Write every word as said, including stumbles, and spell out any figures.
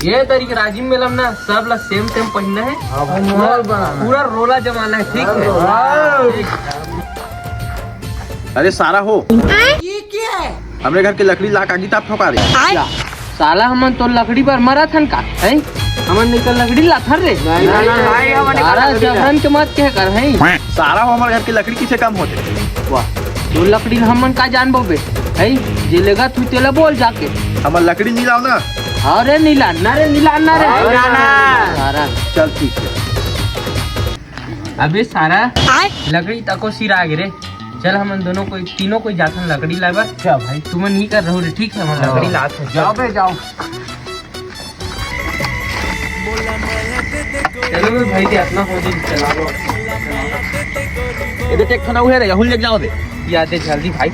ये तरीके राजिम मेला में ना सब ला सेम सेम पहिनना है। हाँ भाई, पूरा, माहौल बनाना है। पूरा रोला जमाना है, ठीक है? हाँ। ठीक। अरे सारा हो, ये क्या है? हमरे घर के लकड़ी ला कागी ताप ठोका रे। क्या? साला हमन तो लकड़ी बर मरत हन का, हैं? हमन नहीं तो लकड़ी लाथन रे। नहीं, नहीं, नहीं, नहीं, हमन सारा लकड़ी ला। जबरन के मत कह कर, हैं? सारा हो, हमर घर के लकड़ी किसे कम होथे? वाह, तो लकड़ी ल हमन का जानबो बे? हैं? जे लेगा तू तेला बोल जाके। हमर लकड़ी नी लाव ना। अरे नी लाना रे, नी लाना रे। अरे ना, ना। सारा। चल ठीक है। अबे सारा, आय? लकड़ी तको सिरा गे रे। चल हमन दोनों कोई, तीनों कोई जाथन लकड़ी लाए बर। अच्छा भाई। तुमन नहीं कर रहो रे, ठीक है? हमन हाँ। लकड़ी लात है। जाओ बे, जाओ। चलो बे भाई, के इतना हो जाए, चला लो। ये देख, एक ठो ना उहे रे, यहू लेके जाओ दे। या दे जल्दी भाई।